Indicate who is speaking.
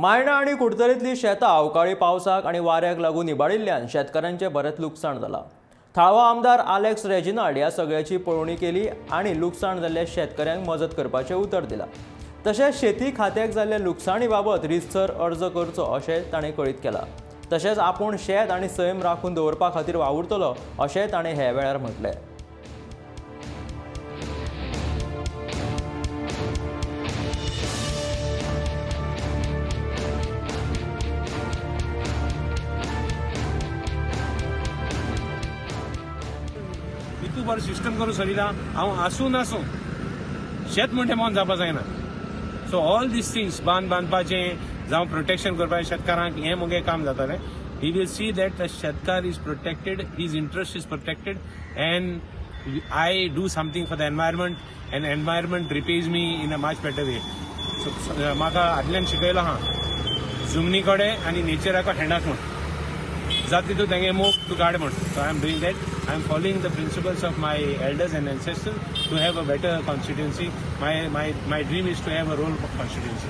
Speaker 1: मायणा आनी कुडतरेंतली शेतां अवकाळी पावसाक आनी वाऱ्याक लागून इबाडिल्ल्यान शेतकारांचें बरेंच लुकसाण जालां. थळावो आमदार आलेक्स रेजिनाल्ड ह्या सगळ्याची पळोवणी केली आनी लुकसाण जाल्ल्या शेतकऱ्यांक मजत करपाचें उतर दिलां. तशेंच शेती खात्याक जाल्ल्या लुकसाणी बाबत रितसर अर्ज करचो अशें ताणें कळीत केलां. तशेंच आपूण शेत आनी सैम राखून दवरपा खातीर वावुरतलो अशेंय ताणें ह्या वेळार म्हटलें.
Speaker 2: इतू बरें सिस्टम करूं सरिला हांव आसूं नासूं शेत म्हणटे मन जावपा जायना. सो ऑल these things बांद बांदपाचें जावं प्रोटेक्शन करपाचें शेतकारांक हें मुगे काम जातालें. He will see that the शेतकार is protected, his interest is protected and I do something for the environment and environment repays me in a much better way. So म्हाका आदल्यान शिकयलां आहा जमनी कडेन आनी नेचराक हँडाक म्हूण जात तितून तेंगे मोग तूं काड म्हण. So I am doing that. I am following the principles of my elders and ancestors to have a better constituency. My dream is to have a role constituency.